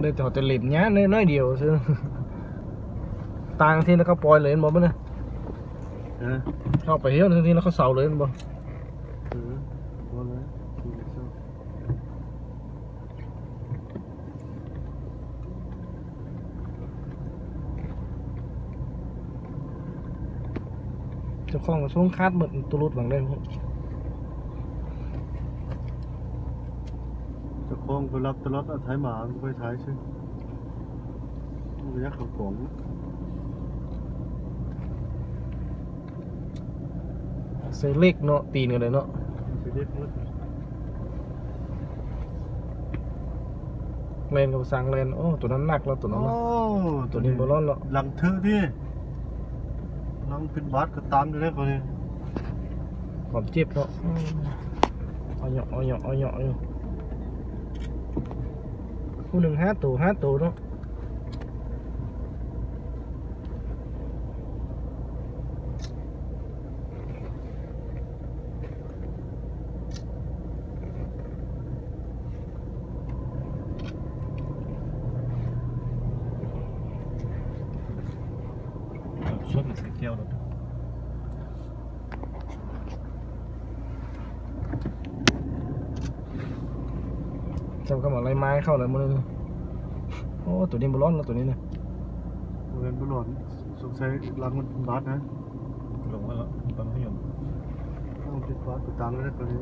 ໄດ້ແຕ່ເຮົາແຕ່ເລັບຍານໜ້ອຍດຽວຊື່ ຕ່າງທີ່ແລ້ວກໍປ່ອຍເລີຍແມ່ນບໍ່? ເອີ ເຮົາໄປເຮັດທີ່ແລ້ວເຂົາເຊົາເລີຍແມ່ນບໍ່? ເອີ ບໍ່ເລີຍ. ເຈົ້າຂອງກໍສົ່ງຂາດໝົດ ຕົວລົດຫວ່າງໃດ. ເຈົ້າຂອງໄປລັບຕະຫຼອດ ເອົາໄຖມາ ມັນໄປໄຖຊື່ ມັນກໍຢາກເຂົ້າກອງ. ໃສ່ເຫຼັກເນາະ ຕີນກໍໄດ້ເນາະ ໃສ່ເຫຼັກໝົດ. ແລ່ນກໍບໍ່ຊ່າງແລ່ນ. ໂອ້ ຕົວນັ້ນໜັກແລ້ວ ຕົວນັ້ນນະ. ໂອ້ ຕົວນີ້ບໍ່ຮ້ອນແລ້ວ. ຫຼັງເທີຕິ ຫຼັງເປັນບາດກໍຕາມຢູ່ເດ້ຂ້ອຍນີ້ ຄວາມເຈັບເນາະ. ອືມ ເອົາເຍາະ ເອົາເຍາະ ເອົາເຍາະຢູ່. ຜູ້ໜຶ່ງຫ້າໂຕ ຫ້າໂຕເນາະ. ຊົດໃສ່ແກ້ວໂລດ. ເຈົ້າກໍມາໄລ່ໄມ້ເຂົ້າແລ້ວມື້ນີ້. ໂອ້ ຕົວນີ້ບໍ່ຮ້ອນແລ້ວ ຕົວນີ້ນະ. ບໍ່ແມ່ນບໍ່ຮ້ອນ ສົງໄສຫຼັງມັນບາດນະ. ລົງມາແລ້ວ ປັ້ນຂະຫຍົມ ເອົາຕິດບາດໄປຕາມແລ້ວ ຕົວນີ້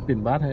ເປັນບາດໃຫ້.